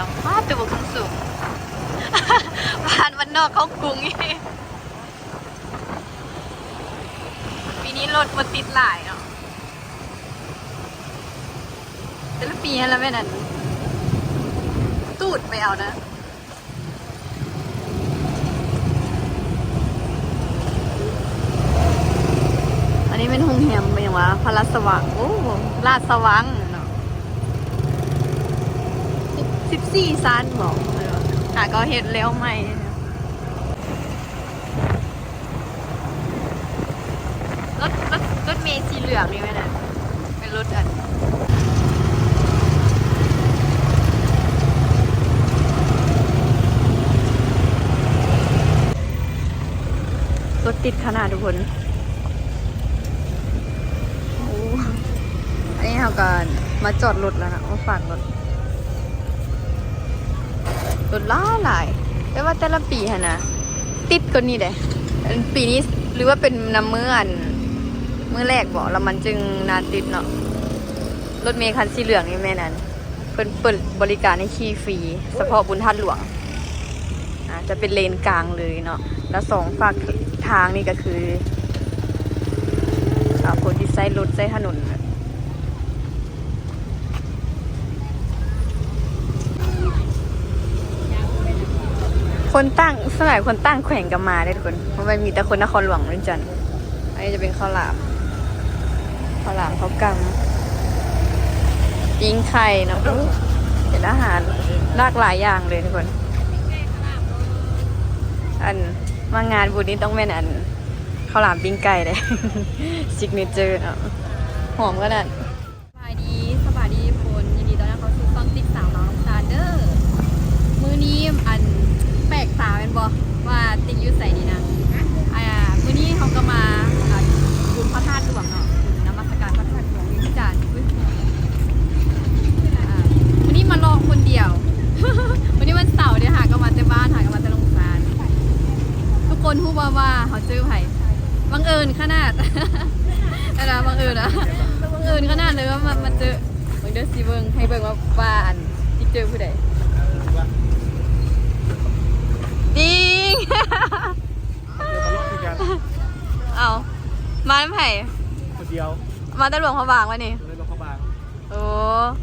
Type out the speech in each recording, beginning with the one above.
ວ ວ້າວ ຕຶກບັກສູງໆ ບ້ານບ້ານນອກເຂົ້າກຸງອີກ. ປີນີ້ລົດບໍ່ຕິດຫຼາຍເນາະ. ແຕ່ລະປີຫັ້ນລະແມ່ນອັນ ຕູດໄປເອົານະ. ອັນນີ້ແມ່ນໂຮງແຮມ ເປັນຫຍັງວະ ພະລາຊະວັງ ໂອ້ ລາຊະວັງເນາະ. ສິບສີ່ຊັ້ນບໍ ຫາກໍເຮັດແລ້ວໃໝ່. ລົດ ລົດ ລົດເມສີເຫຼືອງນີ້ແມ່ນ ເປັນລົດອັນ ລົດຕິດຂະໜາດທຸກຄົນ. ໂອ້ ອັນນີ້ເຮົາກໍມາຈອດລົດແລ້ວນະ ມາຝາກລົດ. ລົດຫຼາຍໆ ແຕ່ວ່າແຕ່ລະປີຫັ້ນນະ ຕິດກວ່ານີ້ເດ້. ອັນປີນີ້ ຫຼືວ່າເປັນນຳມື້ອັນ ມື້ແລກບໍ ລະມັນຈຶ່ງໜ້າຕິດເນາະ. ລົດເມຄັນສີເຫຼືອງນີ້ແມ່ນອັນ ເພິ່ນເປີດບໍລິການໃຫ້ຂີ່ຟຣີ ສະເພາະບຸນທາດຫຼວງ. ອາ ຈະເປັນເລນກາງເລີຍເນາະ ລະສອງຟາກທາງນີ້ກໍຄື ອາ ຄົນທີ່ໃຊ້ລົດໃຊ້ຖະໜົນ. ຄົນຕ່າງ ສ່ວນຫຼາຍຄົນຕ່າງແຂວງກໍມາເດ້ທຸກຄົນ ບໍ່ແມ່ນມີແຕ່ຄົນນະຄອນຫຼວງວຽງຈັນ. ອັນນີ້ຈະເປັນເຂົ້າຫຼາມ ເຂົ້າຫຼາມ ເຂົ້າກ່ຳ ປີ້ງໄຂ່ເນາະ. ໂອ້ ເປັນອາຫານຫຼາກຫຼາຍຢ່າງເລີຍທຸກຄົນ. ອັນ ມາງານບຸນນີ້ຕ້ອງແມ່ນອັນ ເຂົ້າຫຼາມປີ້ງໄກ່ເດ້ ຊິກເນເຈີເນາະ ຫອມຂະໜາດ. ສະບາຍດີ ສະບາຍດີທຸກຄົນ ຍິນດີຕ້ອນຮັບເຂົ້າສູ່ຊ່ອງຕິກສາວລາວນ້ອງຊານເດີ. ມື້ນີ້ອັນ ແປກຕາແມ່ນບໍ່ ວ່າຕິກຢູ່ໃສນີ້ນະ. ອາ ມື້ນີ້ເຮົາກໍມາ ອາ ບຸນພະທາດຫຼວງເນາະ ບຸນນະມັດສະການພະທາດຫຼວງວຽງຈັນ. ອາ ມື້ນີ້ມາເລາະຄົນດຽວ ມື້ນີ້ວັນເສົາເດ້ ຫາກໍມາແຕ່ບ້ານ ຫາກໍມາແຕ່ໜອງຊານ. ທຸກຄົນຮູ້ບໍ່ວ່າເຮົາເຈີໃຜ? ບັງເອີນຂະໜາດ ອັນນະ ບັງເອີນອະ ບັງເອີນຂະໜາດເລີຍວ່າມາ ມາເຈີ. ເບິ່ງເດີ ຊິເບິ່ງ ໃຫ້ເບິ່ງວ່າ ວ່າອັນ ຊິເຈີຜູ້ໃດ. ຕິງ ເອົ້າ ມານຳໃຜ? ຄົນດຽວ. ມາແຕ່ຫຼວງພະບາງວະນີ້? ເອີ ຫຼວງພະບາງ. ໂອ້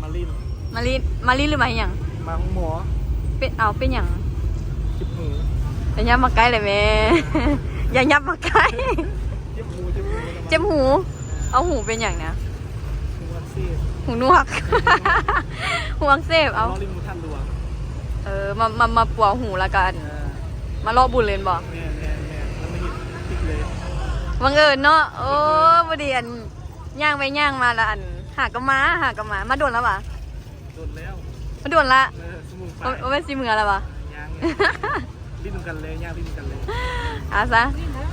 ມາຫຼິ້ນ ມາຫຼິ້ນ ມາຫຼິ້ນຫຼືມາເຮັດຫຍັງ? ມາໂຮງໝໍ. ເປັນ ເອົ້າ ເປັນຫຍັງ? ເຈັບຫູ. ຢ່າຫຍັບມາໃກ້ເລີຍແມ່ ຢ່າຫຍັບມາໃກ້. ເຈັບຫູ ເຈັບຫູ ເຈັບຫູ. ເອົາ ຫູເປັນຫຍັງນະ? ຫູອັກເສບ ຫູໜວກ ຫູອັກເສບ. ເອົາ ມາເລາະຫຼິ້ນບຸນທາດຫຼວງ. ເອີ ມາ ມາ ມາປົວຫູ ແລ້ວກໍອັນ ເອີ ມາເລາະບຸນເລີຍແມ່ນບໍ່? ແມ່ນໆໆ ແລ້ວມາເຮັດຕິກເລີຍ. ບັງເອີນເນາະ. ໂອ້ ບັງເອີນ ພໍດີອັນ ຍ່າງໄປຍ່າງມາລະອັນ ຫາກໍມາ ຫາກໍມາ. ມາດົນລະຫວາ? ດົນແລ້ວ ມາດົນລະ. ເອີ ຊົ່ວໂມງປາຍ. ບໍ່ ບໍ່ແມ່ນຊິເມືອລະຫວາ? ຍັງ ຫຼິ້ນນຳກັນເລີຍ ຍ່າງຫຼິ້ນນຳກັນເລີຍ. ເອົາຊະ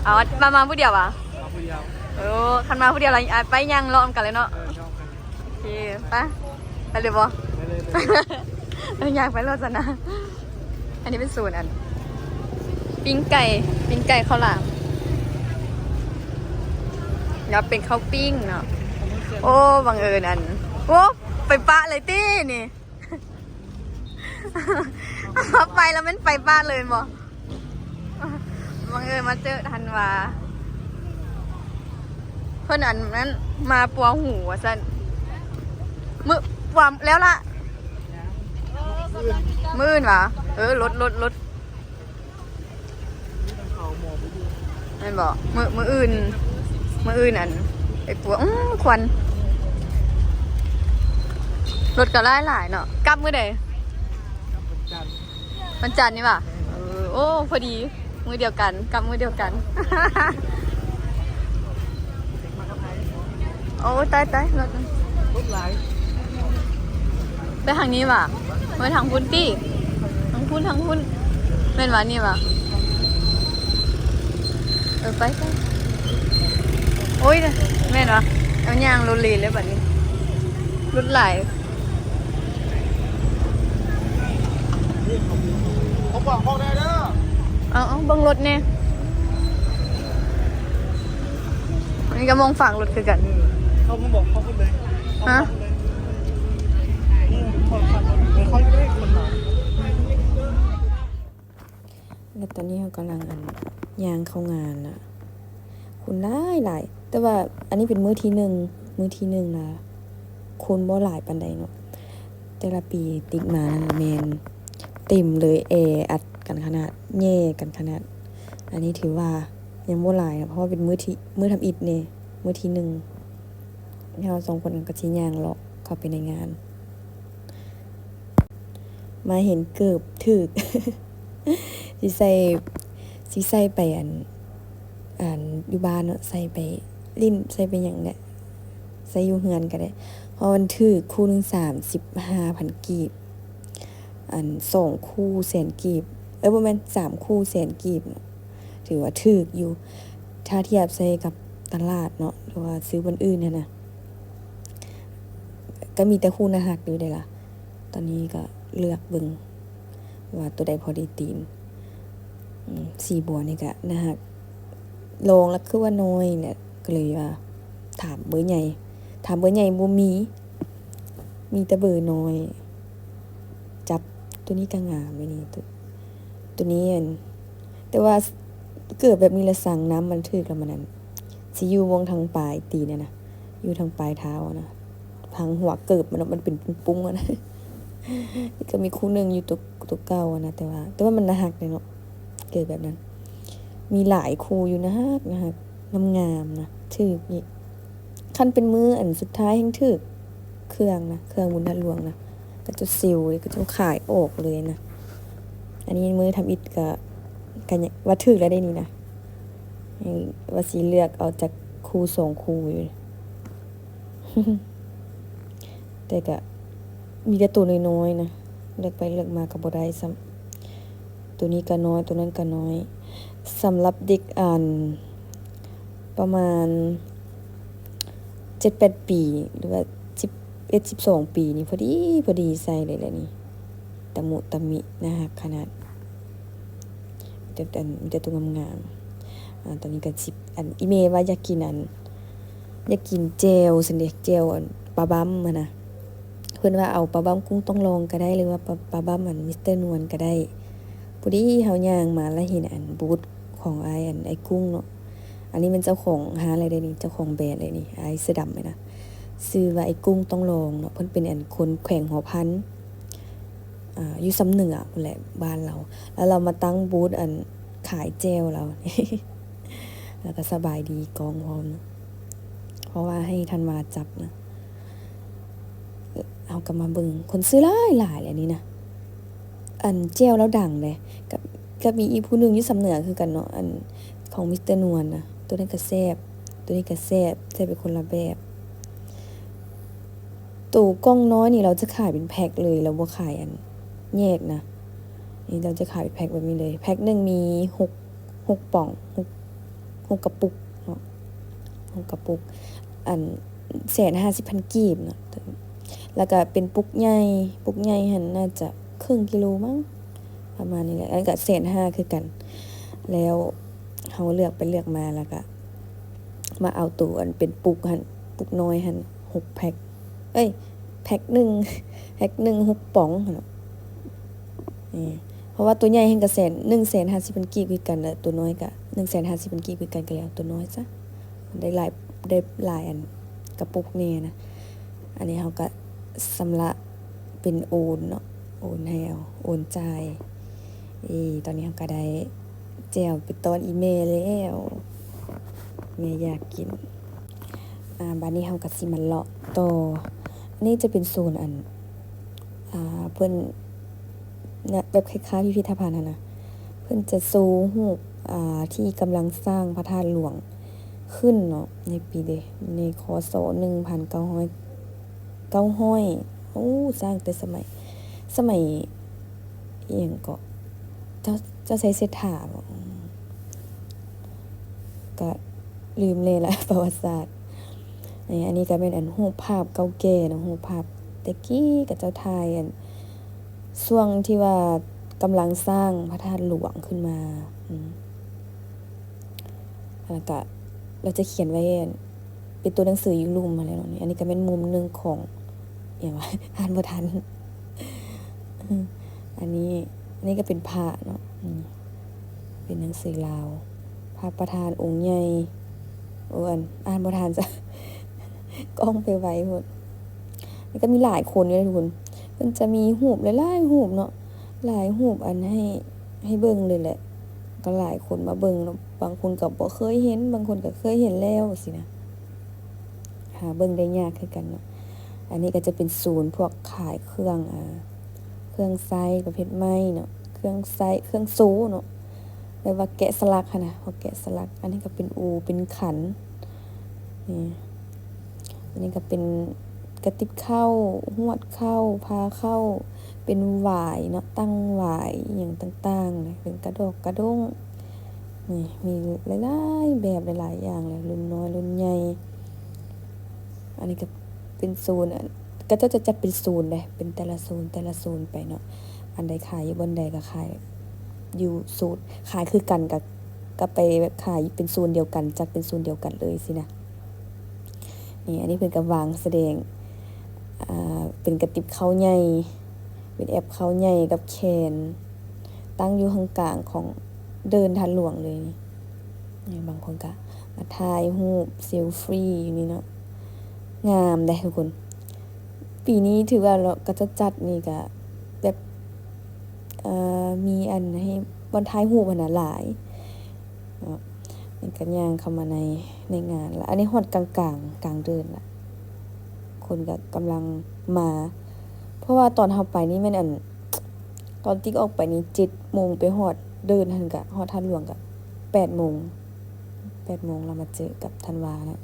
ເອົາ ມາ ມາຜູ້ດຽວຫວາ? ມາຜູ້ດຽວ. ໂອ້ ຄັນມາຜູ້ດຽວລະ ອາ ໄປຍ່າງເລາະນຳກັນເລີຍເນາະ. ເອີ ເລາະນຳກັນ. ໂອເຄ ໄປ ໄປເລີຍບໍ່? ໄປເລີຍ ໄປເລີຍ. ເອີ ຍ່າງໄປໂລດຊັ້ນນະ. ອັນນີ້ເປັນສູນອັນ ປີ້ງໄກ່ ປີ້ງໄກ່ເຂົ້າຫຼາມ ແລ້ວເປັນເຂົ້າປີ້ງເນາະ. ໂອ້ ບັງເອີນອັນ ໂອ້ ໄປປະເລີຍຕິນີ້. ໄປແລ້ວແມ່ນໄປປະເລີຍແມ່ນບໍ່? ບັງເອີນມາເຈີທັນວາ ເພິ່ນອັນນັ້ນ ມາປົວຫູວ່າຊັ້ນ. ມື້ ປົວແລ້ວລະ ມື້ອື່ນຫວາ? ເອີ ລົດ ລົດ ລົດ ແມ່ນບໍ່? ມື້ ມື້ອື່ນ ມື້ອື່ນອັນ ໄປປົວ ອື ຄວັນ ລົດກໍຫຼາຍໆເນາະ. ກັບມື້ໃດ? ກັບວັນຈັນ ວັນຈັນນີ້ຫວາ? ເອີ ໂອ້ ພໍດີ ມື້ດຽວກັນ ກັບມື້ດຽວກັນ. ໂອ້ ຕາຍໆ ລົດ ລົດຫຼາຍ. ໄປທາງນີ້ຫວາ? ໄປທາງພຸ້ນຕິ ທາງພຸ້ນ ທາງພຸ້ນ ແມ່ນຫວາ? ນີ້ຫວາ? ເອີ ໄປ ໄປ. ໂອ້ຍ ແມ່ນຫວາ? ເອົາຍ່າງໂລເລເລີຍບັດນີ້ ລົດຫຼາຍ. ເອົາ ເອົາ ເບິ່ງລົດແດ່. ອັນນີ້ກໍມອງຝາກລົດຄືກັນ. ເຂົ້າພຸ້ນບໍ? ເຂົ້າພຸ້ນເລີຍ. ຮະ? ເຂົ້າພຸ້ນເລີຍ. ນີ້ ເຂົ້າ ເຂົ້າ ເຂົ້າຢູ່ເດ້ ຄົນມາ. ຕອນນີ້ເຮົາກຳລັງ ອັນ ຍ່າງເຂົ້າງານນະ ຄົນຫຼາຍໆ ແຕ່ວ່າອັນນີ້ເປັນມື້ທີໜຶ່ງ ມື້ທີໜຶ່ງນະ ຄົນບໍ່ຫຼາຍປານໃດເນາະ. ແຕ່ລະປີຕິດມານັ້ນແມ່ນເຕັມເລີຍ ແອອັດກັນຂະໜາດ ແຍ່ກັນຂະໜາດ. ອັນນີ້ຖືວ່າຍັງບໍ່ຫຼາຍເນາະ ເພາະວ່າເປັນມື້ທີ ມື້ທຳອິດເດ້ ມື້ທີໜຶ່ງ ເຮົາສອງຄົນກໍຊິຍ່າງເລາະເຂົ້າໄປໃນງານ. ມາເຫັນເກີບຖືກ ຊິໃສ່ ຊິໃສ່ໄປ ອັນ ອັນ ຢູ່ບ້ານເນາະ ໃສ່ໄປຫຼິ້ນ ໃສ່ໄປຫຍັງແຫຼະ ໃສ່ຢູ່ເຮືອນກໍໄດ້ ເພາະມັນຖືກຄູ່ໜຶ່ງສາມສິບຫ້າພັນກີບ ອັນ ສອງຄູ່ແສນກີບ ເອີ ບໍ່ແມ່ນ ສາມຄູ່ແສນກີບ ຖືວ່າຖືກຢູ່ ຖ້າທຽບໃສ່ກັບຕະຫຼາດເນາະ ຫຼືວ່າຊື້ບ່ອນອື່ນຫັ້ນນະ ກໍມີແຕ່ຄູ່ໜ້າຮັກຢູ່ເດ້ລະ. ຕອນນີ້ກໍເລືອກເບິ່ງວ່າໂຕໃດພໍດີຕີນ. ອືມ ສີບົວນີ້ກໍໜ້າຮັກ ລອງແລ້ວຄືວ່ານ້ອຍແຫຼະ ກໍເລີຍວ່າຖາມເບີໃຫຍ່ ຖາມເບີໃຫຍ່ບໍ່ມີ ມີແຕ່ເບີນ້ອຍ. ຈັບ ໂຕນີ້ກໍງາມເດນີ້ ໂຕ ໂຕນີ້ ອັນ ແຕ່ວ່າເກີບແບບນີ້ລະສັງນຳ ມັນຖືກແລ້ວມັນ ອັນ ຊິຢູ່ວງທາງປາຍຕີນຫັ້ນນະ ຢູ່ທາງປາຍເທົ້າຫັ້ນນະ ທາງຫົວເກີບມັນເນາະ ມັນເປັນປຸ້ງໆຫັ້ນນະ. ກໍມີຄູ່ໜຶ່ງຢູ່ໂຕ ໂຕເກົ່າຫັ້ນນະ ແຕ່ວ່າ ແຕ່ວ່າມັນໜ້າຮັກເດເນາະ ເກີບແບບນັ້ນ ມີຫຼາຍຄູ່ຢູ່ ໜ້າຮັກ ໜ້າຮັກ ງາມໆນະ ຖືກອີກ. ຄັນເປັນມື້ອັນສຸດທ້າຍແຮ່ງຖືກ ເຄື່ອງນະ ເຄື່ອງບຸນທາດຫຼວງນະ ເຂົາເຈົ້າເຊວເລີຍ ເຂົາເຈົ້າຂາຍອອກເລີຍນະ. ອັນນີ້ມື້ທຳອິດກະ ກະວ່າຖືກແລ້ວເດ້ນີ້ນະ ຍັງວ່າຊິເລືອກເອົາຈັກຄູ່ສອງຄູ່ຢູ່ ແຕ່ກະມີແຕ່ໂຕນ້ອຍໆນະ ເລືອກໄປເລືອກມາກໍບໍ່ໄດ້ຊ້ຳ. ໂຕນີ້ກໍນ້ອຍ ໂຕນັ້ນກໍນ້ອຍ ສຳລັບເດັກ ອັນ ປະມານເຈັດແປດປີ ຫຼືວ່າສິບເອັດ ສິບສອງປີນີ້ ພໍດີ ພໍດີໃສ່ເລີຍແຫຼະນີ້ ຕະມຸຕະມິ ໜ້າຮັກຂະໜາດ ມີແຕ່ ມີແຕ່ໂຕງາມໆ. ອາ ຕອນນີ້ກໍຊິ ອັນ ອີ່ແມ່ວ່າຢາກກິນ ອັນ ຢາກກິນແຈ່ວຊັ້ນເດ ແຈ່ວ ອັນ ປາບຳຫັ້ນນະ ເພິ່ນວ່າເອົາປາບຳກຸ້ງຕ້ອງລອງກໍໄດ້ ຫຼືວ່າປາ ປາບຳ ອັນ ມິສເຕີນວນກໍໄດ້. ພໍດີເຮົາຍ່າງມາລະເຫັນ ອັນ ບູດຂອງອ້າຍ ອັນ ອ້າຍກຸ້ງເນາະ ອັນນີ້ແມ່ນເຈົ້າຂອງຮ້ານເລີຍເດ້ນີ້ ເຈົ້າຂອງແບຣນເລີຍນີ້ ອ້າຍເສື້ອດຳຫັ້ນນະ ຊື່ວ່າອ້າຍກຸ້ງຕ້ອງລອງເນາະ ເພິ່ນເປັນ ອັນ ຄົນແຂວງຫົວພັນ ອາ ຢູ່ຊຳເໜືອພຸ້ນແຫຼະບ້ານລາວ ແລ້ວລາວມາຕັ້ງບູດ ອັນ ຂາຍແຈ່ວລາວ ແລ້ວກໍສະບາຍດີກ້ອງພ້ອມ ເພາະວ່າໃຫ້ທັນວາຈັບນະ. ເຮົາກໍມາເບິ່ງ ຄົນຊື້ຫຼາຍໆແຫຼະນີ້ນະ ອັນ ແຈ່ວລາວດັງເດ້ ກັບ ກັບມີອີກຜູ້ໜຶ່ງຢູ່ຊຳເໜືອຄືກັນເນາະ ອັນ ຂອງມິສເຕີນວນນະ ໂຕນັ້ນກໍແຊບ ໂຕນີ້ກໍແຊບ ແຊບເປັນຄົນລະແບບ. ໂຕກ່ອງນ້ອຍນີ້ລາວຈະຂາຍເປັນແພັກເລີຍ ລາວບໍ່ຂາຍ ອັນ ແຍກນະ ນີ້ລາວຈະຂາຍເປັນແພັກແບບນີ້ເລີຍ ແພັກໜຶ່ງມີຫົກ ຫົກປ່ອງ ຫົກ ຫົກກະປຸກເນາະ ຫົກກະປຸກ ອັນ ແສນຫ້າສິບພັນກີບເນາະ ແລ້ວກະເປັນປຸກໃຫຍ່ ປຸກໃຫຍ່ຫັ້ນໜ້າຈະເຄິ່ງກິໂລມັ້ງ ປະມານນີ້ແຫຼະ ອັນນັ້ນກະແສນຫ້າຄືກັນ. ແລ້ວເຮົາເລືອກໄປເລືອກມາ ແລ້ວກະມາເອົາໂຕ ອັນ ເປັນປຸກຫັ້ນ ປຸກນ້ອຍຫັ້ນ ຫົກແພັກ ເອີຍ ແພັກໜຶ່ງ ແພັກໜຶ່ງຫົກປ່ອງຫັ້ນເນາະ ເພາະວ່າໂຕໃຫຍ່ຫັ້ນກະແສນ ໜຶ່ງແສນຫ້າສິບພັນກີບຄືກັນ ແລະ ໂຕນ້ອຍກະໜຶ່ງແສນຫ້າສິບພັນກີບຄືກັນ ກະເລີຍເອົາໂຕນ້ອຍຊະ ໄດ້ຫຼາຍ ໄດ້ຫຼາຍ ອັນ ກະປຸກແດ່ນະ. ອັນນີ້ເຮົາກະຊຳລະເປັນໂອນເນາະ ໂອນໃຫ້ເອົາ ໂອນຈ່າຍ. ເອີ ຕອນນີ້ເຮົາກະໄດ້ແຈ່ວໄປຕ້ອນອີ່ແມ່ແລ້ວ ແມ່ຢາກກິນ. ອາ ບາດນີ້ເຮົາກໍຊິມາເລາະຕໍ່ ອັນນີ້ຈະເປັນໂຊນ ອັນ ອາ ເພິ່ນ ແບບຄ້າຍໆພິພິທະພັນຫັ້ນນະ ເພິ່ນຈະໂຊຮູບ ອາ ທີ່ກຳລັງສ້າງພະທາດຫຼວງຂຶ້ນເນາະ ໃນປີເດ ໃນ ຄ.ສ. ໜຶ່ງພັນເກົ້າຮ້ອຍ ເກົ້າຮ້ອຍ ໂອ້ ສ້າງແຕ່ສະໄໝ ສະໄໝ ອີ່ຫຍັງເກາະ ເຈົ້າ ເຈົ້າໄຊເສດຖາບໍ ກະລືມແດ່ລະ ປະຫວັດສາດ. ອັນນີ້ກະແມ່ນ ອັນ ຮູບພາບເກົ່າແກ່ເນາະ ຮູບພາບແຕ່ກີ້ເຂົາເຈົ້າຖ່າຍ ອັນ ຊ່ວງທີ່ວ່າກຳລັງສ້າງພະທາດຫຼວງຂຶ້ນມາ ອືມ ແລ້ວກະລາວຈະຂຽນໄວ້ ອັນ ເປັນຕົວໜັງສືຢູ່ລຸ່ມຫັ້ນແຫຼະເນາະ. ອັນນີ້ກໍແມ່ນມຸມໜຶ່ງຂອງ ອີ່ຫຍັງວະ ອ່ານບໍ່ທັນ. ອັນນີ້ ອັນນີ້ກໍເປັນພະເນາະ ອືມ ເປັນໜັງສືລາວ ພະປະທານອົງໃຫຍ່ ໂອ້ ອ່ານ ອ່ານບໍ່ທັນຊະ ກ້ອງໄປໄວໂພດ. ແລ້ວກໍມີຫຼາຍຄົນຢູ່ເດ້ທຸກຄົນ ເພິ່ນຈະມີຮູບຫຼາຍໆຮູບເນາະ ຫຼາຍຮູບ ອັນ ໃຫ້ ໃຫ້ເບິ່ງເລີຍແຫຼະ ກໍຫຼາຍຄົນມາເບິ່ງເນາະ ບາງຄົນກໍບໍ່ເຄີຍເຫັນ ບາງຄົນກໍເຄີຍເຫັນແລ້ວຊີ້ນະ. ຫາເບິ່ງໄດ້ຍາກຄືກັນເນາະ. ອັນນີ້ກໍຈະເປັນສູນພວກຂາຍເຄື່ອງ ອ່າ ເຄື່ອງໃຊ້ປະເພດໄມ້ເນາະ ເຄື່ອງໃຊ້ ເຄື່ອງໂຊເນາະ ແບບວ່າແກະສະຫຼັກຫັ້ນນະ ພວກແກະສະຫຼັກ. ອັນນີ້ກໍເປັນອູ ເປັນຂັນ ນີ້ ອັນນີ້ກໍເປັນກະຕິບເຂົ້າ ຫວດເຂົ້າ ພາເຂົ້າ ເປັນຫວາຍເນາະ ຕັ້ງຫວາຍ ອີ່ຫຍັງຕ່າງໆ ເປັນກະດອກກະດ້ງ. ນີ້ ມີຫຼາຍໆແບບ ຫຼາຍໆຢ່າງເລີຍ ລຸ້ນນ້ອຍລຸ້ນໃຫຍ່. ອັນນີ້ກໍເປັນໂຊນ ອັນ ເຂົາເຈົ້າຈະຈັດເປັນໂຊນເດ້ ເປັນແຕ່ລະໂຊນ ແຕ່ລະໂຊນໄປເນາະ. ອັນໃດຂາຍຢູ່ບ່ອນໃດກໍຂາຍຢູ່ໂຊນ ຂາຍຄືກັນ ກໍ ກໍໄປຂາຍເປັນໂຊນດຽວກັນ ຈັດເປັນໂຊນດຽວກັນເລີຍຊີ້ນະ. ນີ້ ອັນນີ້ເພິ່ນກໍວາງສະແດງ ອ່າ ເປັນກະຕິບເຂົ້າໃຫຍ່ ເປັນແອັບເຂົ້າໃຫຍ່ກັບແຄນ ຕັ້ງຢູ່ຫວ່າງກາງຂອງເດີ່ນທາດຫຼວງເລີຍ. ນີ້ ບາງຄົນກໍມາຖ່າຍຮູບເຊລຟີຢູ່ນີ້ເນາະ ງາມເດ້ທຸກຄົນ. ປີນີ້ຖືວ່າເນາະ ເຂົາເຈົ້າຈັດນີ້ກໍແບບ ເອີ ມີອັນໃຫ້ບ່ອນຖ່າຍຮູບຫັ້ນນະຫຼາຍເນາະ. ນີ້ກໍຍ່າງເຂົ້າມາໃນ ໃນງານລະ ອັນນີ້ຮອດກາງໆ ກາງເດີ່ນລະ ຄົນກໍກຳລັງມາ ເພາະວ່າຕອນເຮົາໄປນີ້ແມ່ນ ອັນ ຕອນຕິກອອກໄປນີ້ເຈັດໂມງ ໄປຮອດເດີ່ນຫັ້ນກະ ຮອດທາດຫຼວງກະແປດໂມງ ແປດໂມງ ລະມາເຈີກັບທັນວານະ.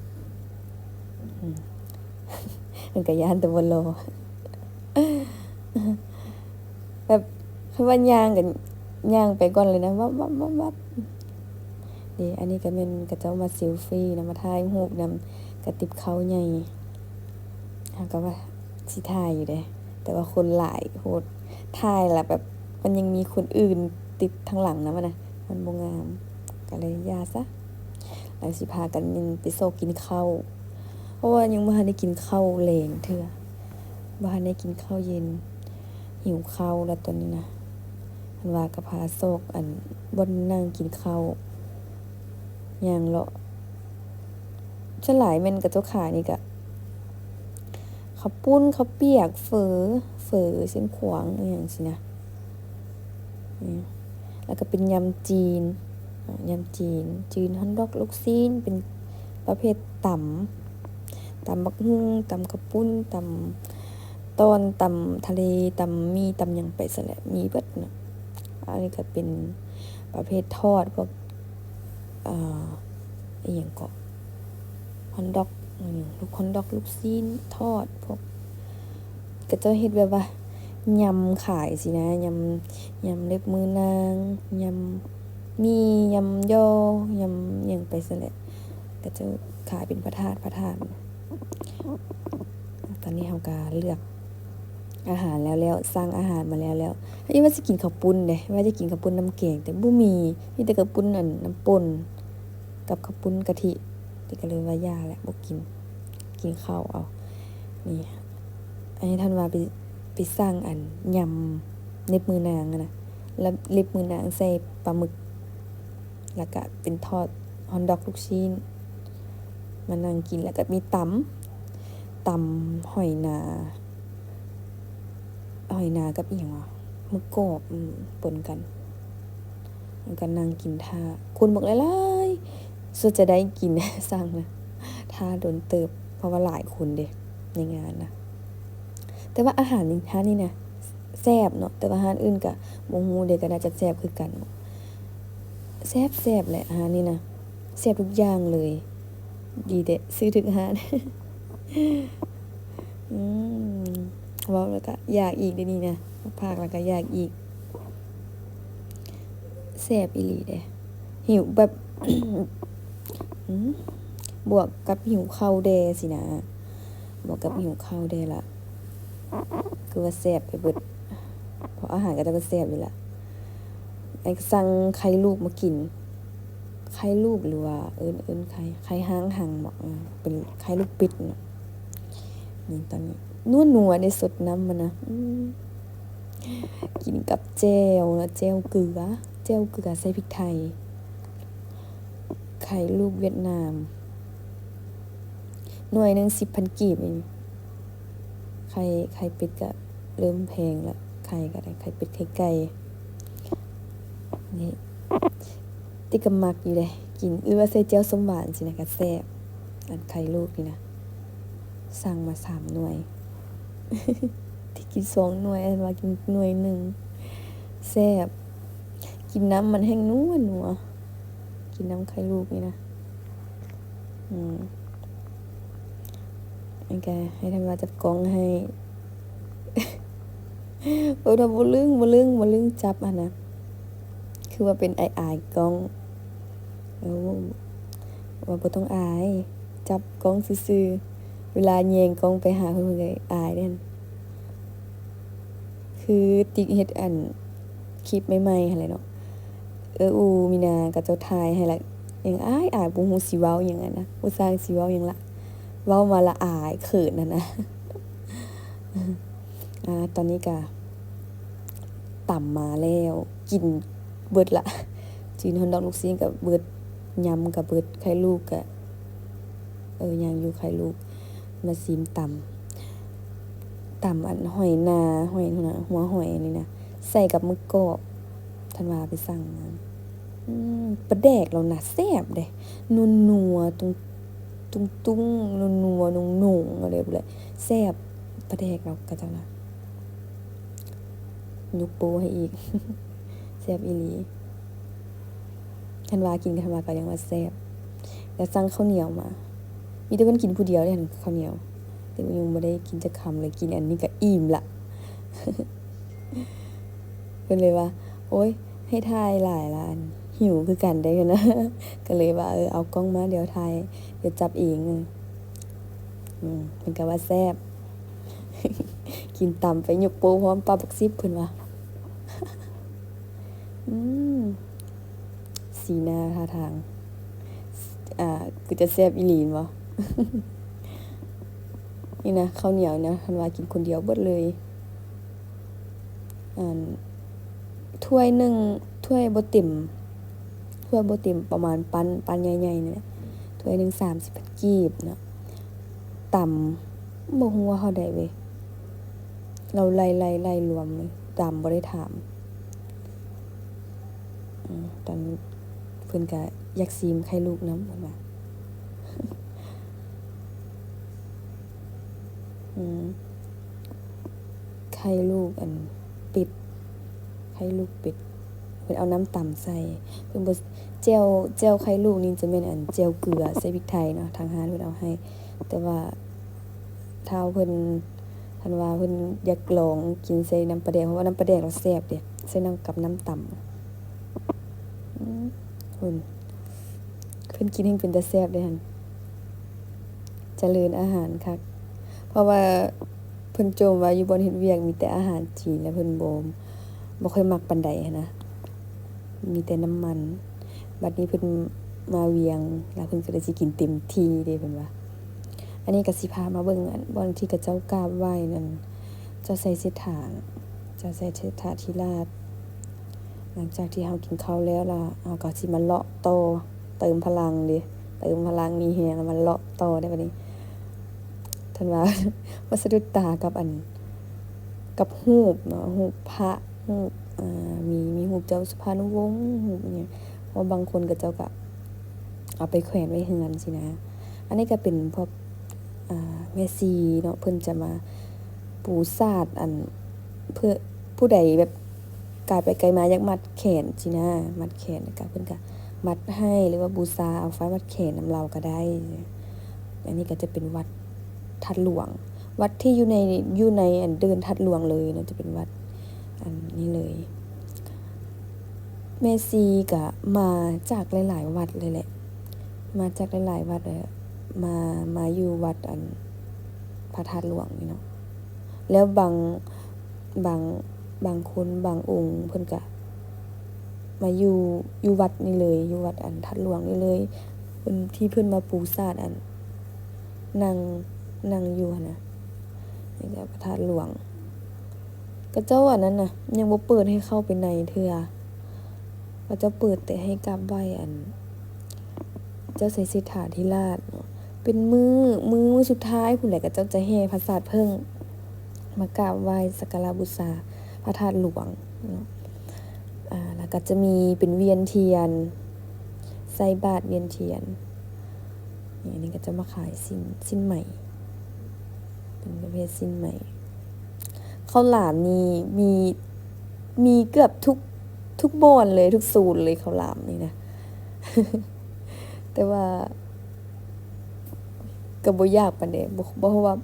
ອືມ ມັນກະຢ້ານແຕ່ບໍ່ຫຼໍ່ ແບບ ຄັນວ່າຍ່າງກະຍ່າງໄປກ່ອນເລີຍນະ ວັບໆໆໆ. ເດ ອັນນີ້ກະແມ່ນເຂົາເຈົ້າມາເຊລຟີນຳ ມາຖ່າຍຮູບນຳກະຕິບເຂົ້າໃຫຍ່ ເຮົາກະວ່າຊິຖ່າຍຢູ່ເດ ແຕ່ວ່າຄົນຫຼາຍໂພດ ຖ່າຍລະແບບ ມັນຍັງມີຄົນອື່ນຕິດທາງຫຼັງນຳຫັ້ນນະ ມັນບໍ່ງາມ ກະເລີຍຢ່າຊະ. ລະຊິພາກັນໄປຊອກກິນເຂົ້າ ເພາະວ່າຍັງບໍ່ທັນໄດ້ກິນເຂົ້າແລງເທື່ອ ບໍ່ທັນໄດ້ກິນເຂົ້າເຢັນ ຫິວເຂົ້າລະຕອນນີ້ນະ. ເພິ່ນວ່າກໍພາຊອກ ອັນ ບ່ອນນັ່ງກິນເຂົ້າ ຍ່າງເລາະ ສ່ວນຫຼາຍແມ່ນເຂົາເຈົ້າຂາຍນີ້ກະ ເຂົ້າປຸ້ນ ເຂົ້າປຽກ ເຝີ ເຝີ ເສັ້ນຂວາງ ອີ່ຫຍັງຊີ້ນະ. ອືມ ແລ້ວກໍເປັນຍຳຈີນ ຍຳຈີນ ຈີນ ຮອດດອກ ລູກຊີ້ນ ເປັນປະເພດຕຳ ຕຳບັກຫຸ່ງ ຕຳເຂົ້າປຸ້ນ ຕຳ ຕ້ອນ ຕຳທະເລ ຕຳໝີ່ ຕຳຫຍັງໄປຊັ້ນແຫຼະ ມີເບິດເນາະ. ອັນນີ້ກໍເປັນປະເພດທອດ ພວກ ເອີ ອີ່ຫຍັງເກາະ ຮອດດອກ ອືມ ລູກຮອດດອກ ລູກຊີ້ນທອດ ພວກ ເຂົາເຈົ້າເຮັດແບບວ່າຍຳຂາຍຊີ້ນະ ຍຳ ຍຳເລັບມືນາງ ຍຳໝີ່ ຍຳຍໍ່ ຍຳຫຍັງໄປຊັ້ນແຫຼະ ເຂົາເຈົ້າຂາຍເປັນພະທາດ ພະທາດ. ຕອນນີ້ເຮົາກະເລືອກອາຫານແລ້ວແລ້ວ ສັ່ງອາຫານມາແລ້ວແລ້ວ ເຮົາຄິດວ່າຊິກິນເຂົ້າປຸ້ນເດ້ ວ່າຈະກິນເຂົ້າປຸ້ນນ້ຳແກງ ແຕ່ບໍ່ມີ ມີແຕ່ເຂົ້າປຸ້ນ ອັນ ນ້ຳປົ່ນກັບເຂົ້າປຸ້ນກະທິ ເດ ກະເລີຍວ່າຢ່າແຫຼະ ບໍ່ກິນ ກິນເຂົ້າເອົາ. ນີ້ ອັນນີ້ທ່ານວ່າໄປ ໄປສັ່ງ ອັນ ຍຳເລັບມືນາງຫັ້ນນະ ແລ້ວເລັບມືນາງໃສ່ປາໝຶກ ແລ້ວກະເປັນທອດຮອດດອກລູກຊີ້ນ ມານັ່ງກິນ ແລ້ວກະມີຕຳ ຕຳຫອຍນາ ຫອຍນາກັບອີ່ຫຍັງວະ ໝຶກກອບ ອືມ ປົນກັນ ແລ້ວກະນັ່ງກິນຖ້າ ຄົນບັກຫຼາຍໆ ສຸດຈະໄດ້ກິນ ສັ່ງນະ ຖ້າດົນເຕີບ ເພາະວ່າຫຼາຍຄົນເດ້ ໃນງານນະ. ແຕ່ວ່າອາຫານຮ້ານນີ້ນະແຊບເນາະ ແຕ່ວ່າຮ້ານອື່ນກະບໍ່ຮູ້ເດ ກະໜ້າຈະແຊບຄືກັນ ແຊບໆແຫຼະຮ້ານນີ້ນະ ແຊບທຸກຢ່າງເລີຍ ດີແຕ່ຊື້ຖືກຮ້ານ. ອືມ ເວົ້າແລ້ວກະຢາກອີກເດນີ້ນະ ພາກແລ້ວກະຢາກອີກ ແຊບອີ່ຫຼີເດ້ ຫິວແບບ ອືມ ບວກກັບຫິວເຂົ້າແດ່ຊີ້ນະ ບວກກັບຫິວເຂົ້າແດ່ລະ ຄືວ່າແຊບໄປເບິດ ເພາະອາຫານເຂົາເຈົ້າກໍແຊບຢູ່ລະ. ໄອ້ສັ່ງໄຂ່ລູກມາກິນ ໄຂ່ລູກ ຫຼືວ່າເອີ້ນ ເອີ້ນໄຂ່ ໄຂ່ຫ້າງຫັງເບາະ ເອີ ເປັນໄຂ່ລູກປິດເນາະ. ນີ້ຕອນນີ້ນົວໆ ໄດ້ສົດນ້ຳມັນນະ ອືມ ກິນກັບແຈ່ວເນາະ ແຈ່ວເກືອ ແຈ່ວເກືອໃສ່ພິກໄທ, ໄຂ່ລູກຫວຽດນາມ ໜ່ວຍໜຶ່ງສິບພັນກີບເອງ. ໄຂ່ ໄຂ່ເປັດກະເລີ່ມແພງລະ, ໄຂ່ກະໄດ້ ໄຂ່ເປັດໄຂ່ໄກ່. ນີ້ ແຕ່ກະມັກຢູ່ເດ ກິນ ຫຼືວ່າໃສ່ແຈ່ວສົ້ມຫວານຊີ້ນະກະແຊບ. ອັນໄຂ່ລູກນີ້ນະ ສັ່ງມາສາມໜ່ວຍ ທີ່ກິນສອງໜ່ວຍ ອັນວ່າກິນໜ່ວຍໜຶ່ງ ແຊບ. ກິນນ້ຳມັນແຮ່ງນົວໆ ກິນນ້ຳໄຂ່ລູກນີ້ນະ. ອືມ ອັນກະໃຫ້ທ່ານວ່າຈັບກ້ອງໃຫ້. ເອີ ຖ້າບໍ່ລຶ້ງ ບໍ່ລຶ້ງ ບໍ່ລຶ້ງຈັບຫັ້ນນະ ຄືວ່າເປັນອາຍໆກ້ອງ. ເອີ ວ່າບໍ່ຕ້ອງອາຍ ຈັບກ້ອງຊື່ໆ ເວລາແຍງກ້ອງໄປຫາເພິ່ນ ເພິ່ນກະອາຍເດ້. ຄືຕິກເຮັດອັນ ຄລິບໃໝ່ໆຫັ້ນແຫຼະເນາະ ເອື້ອຍອູ ມີນາ ເຂົາເຈົ້າຖ່າຍໃຫ້ລະ ຍັງອາຍໆ ບໍ່ຮູ້ຊິເວົ້າຫຍັງຫັ້ນນະ ບໍ່ຊ່າງຊິເວົ້າຫຍັງລະ ເວົ້າມາລະອາຍເຂີນຫັ້ນນະ. ອາ ຕອນນີ້ກະຕຳມາແລ້ວ ກິນເບິດລະ ຈືນຮອດດອກລູກຊີ້ນກະເບິດ ຍຳກະເບິດ ໄຂ່ລູກກະ ເອີ ຍັງຢູ່ໄຂ່ລູກ. ມາຊີມຕຳ ຕຳອັນຫອຍນາ ຫອຍນາ ຫົວຫອຍອັນນີ້ນະ ໃສ່ກັບໝຶກກອບ ທ່ານວ່າໄປສັ່ງມາ. ອືມ ປາແດກລາວນະແຊບເດ້ ນົວໆ ຕຸງ ຕຸງໆ ນົວໆ ນົງໆ ເອົາເດ້ ແຊບ. ປາແດກລາວ ເຂົາເຈົ້ານະ ຍົກໂປ້ໃຫ້ອີກ. ແຊບອີ່ຫຼີ ຄັນວ່າກິນ ຄັນວ່າກະຍັງວ່າແຊບ. ແລ້ວສັ່ງເຂົ້າໜຽວມາ ມີແຕ່ເພິ່ນກິນຜູ້ດຽວເດ້ຫັ້ນ ເຂົ້າໜຽວ ແຕ່ວ່າຍັງບໍ່ໄດ້ກິນຈັກຄຳເລີຍ ກິນອັນນີ້ກະອີ່ມລະ. ເພິ່ນເລີຍວ່າ ໂອ້ຍ ໃຫ້ຖ່າຍຫຼາຍລະ ອັນ ຫິວຄືກັນເດ້ຫັ້ນນະ ກະເລີຍວ່າ ເອີ ເອົາກ້ອງມາ ດຽວຖ່າຍ ດຽວຈັບເອງ. ອືມ ເພິ່ນກະວ່າແຊບ ກິນຕຳໄປຍົກໂປ້ພ້ອມ ປາບັກສິບ ເພິ່ນວ່າ. ອືມ ສີໜ້າທ່າທາງ ອ່າ ຄືຈະແຊບອີ່ຫຼີແມ່ນບໍ່? ນີ້ນະ ເຂົ້າໜຽວນະ ຄັນວ່າກິນຄົນດຽວເບິດເລີຍ. ອັນ ຖ້ວຍໜຶ່ງ ຖ້ວຍບໍ່ເຕັມ ຖ້ວຍບໍ່ເຕັມ ປະມານປັ້ນ ປັ້ນໃຫຍ່ໆ ນີ້ແຫຼະ ຖ້ວຍໜຶ່ງສາມສິບພັນກີບເນາະ. ຕຳ ບໍ່ຮູ້ວ່າເທົ່າໃດເວີຍ ລາວໄລ່ ໄລ່ ໄລ່ລວມເລີຍ ຕຳບໍ່ໄດ້ຖາມ. ອືມ ຕອນ ເພິ່ນກະຢາກຊີມໄຂ່ລູກນຳ ເພິ່ນວ່າ. ອືມ ໄຂ່ລູກອັນເປັດ ໄຂ່ລູກເປັດ ເພິ່ນເອົານ້ຳຕຳໃສ່ ເພິ່ນບໍ່ ແຈ່ວ ແຈ່ວໄຂ່ລູກນີ້ຈະແມ່ນອັນແຈ່ວເກືອໃສ່ພິກໄທເນາະ ທາງຮ້ານເພິ່ນເອົາໃຫ້. ແຕ່ວ່າທ້າວເພິ່ນ ຄັນວ່າເພິ່ນຢາກລອງກິນໃສ່ນ້ຳປາແດກ ເພາະວ່ານ້ຳປາແດກລາວແຊບເດ້ ໃສ່ນ້ຳ ກັບນ້ຳຕຳ. ອືມ ເພິ່ນ ເພິ່ນກິນແຮ່ງເປັນຕາແຊບເດ້ຫັ້ນ ຈະເລີນອາຫານຄັກ ເພາະວ່າເພິ່ນຈົ່ມວ່າຢູ່ບ່ອນເຮັດວຽກມີແຕ່ອາຫານຈີນ ແລ້ວເພິ່ນບໍ່ ບໍ່ຄ່ອຍມັກປານໃດຫັ້ນນະ ມີແຕ່ນ້ຳມັນ. ບັດນີ້ເພິ່ນມາວຽງ ແລ້ວເພິ່ນກະເລີຍຊິກິນເຕັມທີ່ເດ້ ເພິ່ນວ່າ. ອັນນີ້ກະຊິພາມາເບິ່ງ ອັນ ບ່ອນທີ່ເຂົາເຈົ້າກາບໄຫວ້ນັ້ນ ເຈົ້າໄຊເສດຖາ ເຈົ້າໄຊເສດຖາທິລາດ. ຫຼັງຈາກທີ່ເຮົາກິນເຂົ້າແລ້ວລະ ເຮົາກະຊິມາເລາະຕໍ່ ເຕີມພະລັງເດ້ ເຕີມພະລັງມີແຮງ ແລ້ວມາເລາະຕໍ່ໄດ້ບັດນີ້. ທ່ານວ່າ ມາສະດຸດຕາກັບອັນ ກັບຮູບເນາະ ຮູບພະ ຮູບ ອ່າ ມີ ມີຮູບເຈົ້າສຸພານຸວົງ ຮູບອີ່ຫຍັງ ເພາະວ່າບາງຄົນເຂົາເຈົ້າກະເອົາໄປແຂວນໄວ້ເຮືອນຊີ້ນະ. ອັນນີ້ກະເປັນພວກ ອ່າ ແມ່ຊີເນາະ ເພິ່ນຈະມາປູສາດ ອັນ ເພື່ອຜູ້ໃດແບບກາຍໄປກາຍມາຢາກມັດແຂນຊີ້ນະ ມັດແຂນ ແລ້ວກະເພິ່ນກະມັດໃຫ້ ຫຼືວ່າບູຊາເອົາຝ້າຍມັດແຂນນຳລາວກະໄດ້. ອັນນີ້ກະຈະເປັນວັດທາດຫຼວງ ວັດທີ່ຢູ່ໃນ ຢູ່ໃນອັນເດີ່ນທາດຫຼວງເລີຍເນາະ ຈະເປັນວັດອັນນີ້ເລີຍ. ແມ່ຊີກະມາຈາກຫຼາຍໆວັດເລີຍແຫຼະ ມາຈາກຫຼາຍໆວັດເລີຍ ມາ ມາຢູ່ວັດອັນພະທາດຫຼວງນີ້ເນາະ. ແລ້ວບາງ ບາງ ບາງຄົນບາງອົງເພິ່ນກະມາຢູ່ ຢູ່ວັດນີ້ເລີຍ ຢູ່ວັດອັນທາດຫຼວງນີ້ເລີຍ ເພິ່ນ ທີ່ເພິ່ນມາປູສາດອັນ ນັ່ງ ນັ່ງຢູ່ຫັ້ນນະ. ນີ້ກະພະທາດຫຼວງ ເຂົາເຈົ້າອັນນັ້ນນະ ຍັງບໍ່ເປີດໃຫ້ເຂົ້າໄປໃນເທື່ອ ເຂົາເຈົ້າເປີດແຕ່ໃຫ້ກາບໄຫວ້ອັນ ເຈົ້າໄຊເສດຖາທິລາດເນາະ ເປັນມື້ ມື້ ມື້ສຸດທ້າຍພຸ້ນແຫຼະ ເຂົາເຈົ້າຈະແຫ່ພະສາດເຜິ້ງມາກາບໄຫວ້ສັກກາລະບູຊາພະທາດຫຼວງເນາະ. ອາ ແລ້ວກໍຈະມີເປັນວຽນທຽນ ໃສ່ບາດວຽນທຽນ. ນີ້ ອັນນີ້ກໍຈະມາຂາຍສິ້ນ ສິ້ນໄໝ ເປັນປະເພດສິ້ນໄໝ. ເຂົ້າຫຼາມນີ້ມີ ມີເກືອບທຸກ ທຸກບ່ອນເລີຍ ທຸກສູນເລີຍ ເຂົ້າຫຼາມນີ້ນະ ແຕ່ວ່າກໍບໍ່ຢາກປານໃດ ບໍ່ ບໍ່ ເພາະວ່າ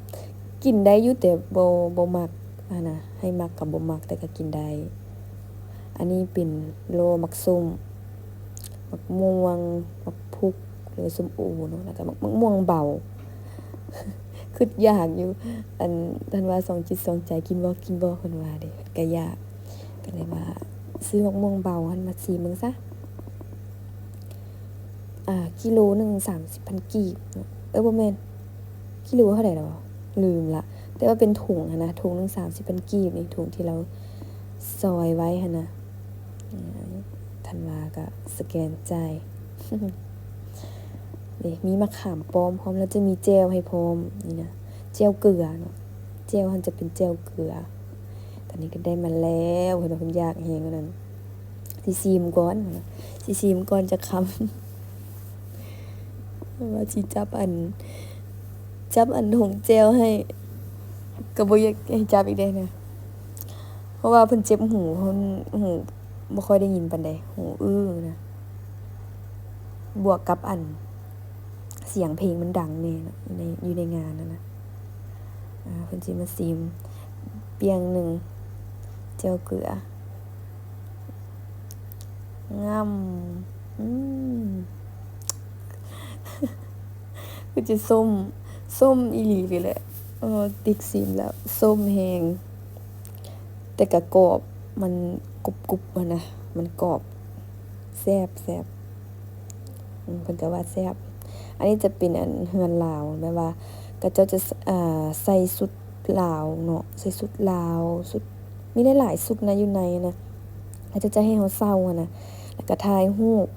ກິນໄດ້ຢູ່ ແຕ່ບໍ່ ບໍ່ມັກຫັ້ນນະ ໃຫ້ມັກກໍບໍ່ມັກ ແຕ່ກໍກິນໄດ້. ອັນນີ້ເປັນລໍ້ໝາກສົ້ມ ໝາກມ່ວງ ໝາກພຸກ ຫຼືວ່າສົ້ມໂອເນາະ ແລ້ວກໍໝາກ ໝາກມ່ວງເບົາ ຄິດຢາກຢູ່ ອັນ ທ່ານວ່າສອງຈິດສອງໃຈ ກິນບໍ່ ກິນບໍ່ ເພິ່ນວ່າເດ້ ເພິ່ນກໍຢາກ ກໍເລີຍວ່າຊື້ໝາກມ່ວງເບົາຫັ້ນມາຊີມເບິ່ງຊະ. ອາ ກິໂລໜຶ່ງສາມສິບພັນກີບເນາະ ເອີ ບໍ່ແມ່ນ ກິໂລເທົ່າໃດແລ້ວວະ ລືມລະ ແຕ່ວ່າເປັນຖົງຫັ້ນນະ ຖົງໜຶ່ງສາມສິບພັນກີບນີ້ ຖົງທີ່ລາວຊອຍໄວ້ຫັ້ນນະ. ອາ ທັນວາກໍສະແກນຈ່າຍ ເດ້ ມີມະຂາມປ້ອມພ້ອມ ແລ້ວຈະມີແຈ່ວໃຫ້ພ້ອມນີ້ນະ ແຈ່ວເກືອເນາະ ແຈ່ວຫັ້ນຈະເປັນແຈ່ວເກືອ. ຕອນນີ້ກໍໄດ້ມາແລ້ວ ເພິ່ນວ່າເພິ່ນຢາກແຮງວ່າຊັ້ນ ຊິຊີມກ່ອນ ຊິຊີມກ່ອນຈັກຄຳ ວ່າຊິຈັບອັນ ຈັບອັນຖົງແຈ່ວໃຫ້ ກໍບໍ່ຢາກໃຫ້ຈັບອີກເດ້ນະ ເພາະວ່າເພິ່ນເຈັບຫູ ເພິ່ນຫູບໍ່ຄ່ອຍໄດ້ຍິນປານໃດ ຫູອື້ນະ ບວກກັບອັນ ສຽງເພງມັນດັງແດ່ເນາະ ຢູ່ໃນ ຢູ່ໃນງານຫັ້ນນະ. ອາ ເພິ່ນຊິມາຊີມປ່ຽງໜຶ່ງ ແຈ່ວເກືອ ງຳ ອືມ ຄືຈະສົ້ມ ສົ້ມອີ່ຫຼີນີ້ແຫຼະ ເອີ ຕິກຊີມແລ້ວສົ້ມແຮງ ແຕ່ກະກອບ ມັນກຸບໆຫັ້ນນະ ມັນກອບ ແຊບ ແຊບ ອືມ ເພິ່ນກໍວ່າແຊບ. ອັນນີ້ຈະເປັນ ອັນ ເຮືອນລາວ ແບບວ່າເຂົາເຈົ້າຈະ ອາ ໃສ່ຊຸດລາວເນາະ ໃສ່ຊຸດລາວ ຊຸດ ມີຫຼາຍໆຊຸດນະ ຢູ່ໃນນະ ເຂົາເຈົ້າຈະໃຫ້ເຮົາເຊົ່າຫັ້ນນະ ແລ້ວກໍຖ່າຍຮູບ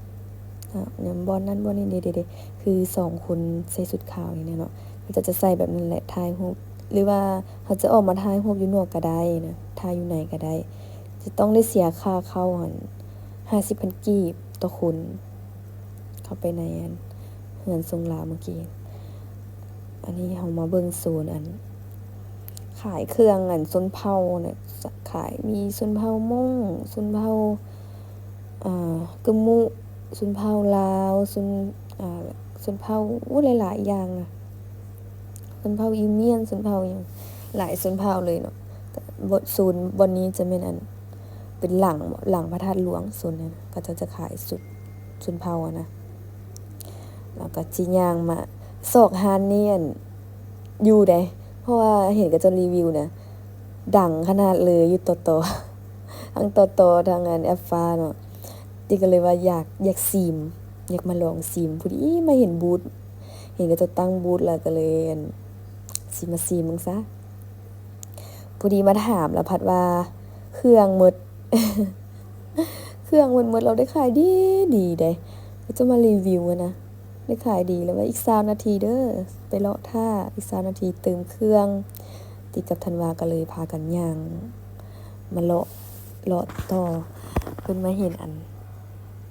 ອາ ບ່ອນນັ້ນບ່ອນນີ້ ເດໆ ຄືສອງຄົນໃສ່ຊຸດຂາວນີ້ແຫຼະເນາະ ເຂົາເຈົ້າຈະໃສ່ແບບນັ້ນແຫຼະ ຖ່າຍຮູບ ຫຼືວ່າເຮົາຈະອອກມາຖ່າຍຮູບຢູ່ນອກກໍໄດ້ນະ ຖ່າຍຢູ່ໃນກໍໄດ້ ຈະຕ້ອງໄດ້ເສຍຄ່າເຂົ້າຫັ້ນ ຫ້າສິບພັນກີບຕໍ່ຄົນ ເຂົ້າໄປໃນອັນ ເຮືອນຊົງລາວເມື່ອກີ້. ອັນນີ້ເຮົາມາເບິ່ງໂຊນອັນ ຂາຍເຄື່ອງອັນຊົນເຜົ່ານະ ຂາຍ ມີຊົນເຜົ່າມົ້ງ ຊົນເຜົ່າ ອ່າ ກຶມມຸ ຊົນເຜົ່າລາວ ຊົນ ອ່າ ຊົນເຜົ່າ ໂອ້ ຫຼາຍໆຢ່າງນະ ຊົນເຜົ່າອີ່ມຽນ ຊົນເຜົ່າຫຍັງ ຫຼາຍຊົນເຜົ່າເລີຍເນາະ. ໂຊນບ່ອນນີ້ຈະແມ່ນອັນ ເປັນຫຼັງ ຫຼັງພະທາດຫຼວງ ໂຊນນັ້ນ ເຂົາເຈົ້າຈະຂາຍຊຸດຊົນເຜົ່າຫັ້ນນະ. ແລ້ວກໍຊິຍ່າງມາ ຊອກຮ້ານນີ້ ອັນ ຢູ່ໃດ ເພາະວ່າເຫັນເຂົາເຈົ້າຣີວິວນະ ດັງຂະໜາດເລີຍ ຢູ່ຕໍ່ໆ ທັງຕໍ່ໆ ທັງອັນແອັບຟ້າເນາະ ຕິກກໍເລີຍວ່າຢາກ ຢາກຊີມ ຢາກມາລອງຊີມ ພໍດີມາເຫັນບູດ ເຫັນເຂົາເຈົ້າຕັ້ງບູດ ແລ້ວກໍເລີຍ ອັນ ຊິມາຊີມເບິ່ງຊະ. ພໍດີມາຖາມລະພັດວ່າເຄື່ອງໝົດ ເຄື່ອງໝົດ ໝົດ ລາວໄດ້ຂາຍດີ ດີເດ້ ເຂົາເຈົ້າມາຣີວິວຫັ້ນນະ ໄດ້ຂາຍດີ ລະວ່າອີກຊາວນາທີເດີ ໄປເລາະຖ້າ ອີກຊາວນາທີຕື່ມເຄື່ອງ ຕິກກັບທັນວາກໍເລີຍພາກັນຍ່າງມາເລາະ ເລາະຕໍ່ ເພິ່ນມາເຫັນອັນ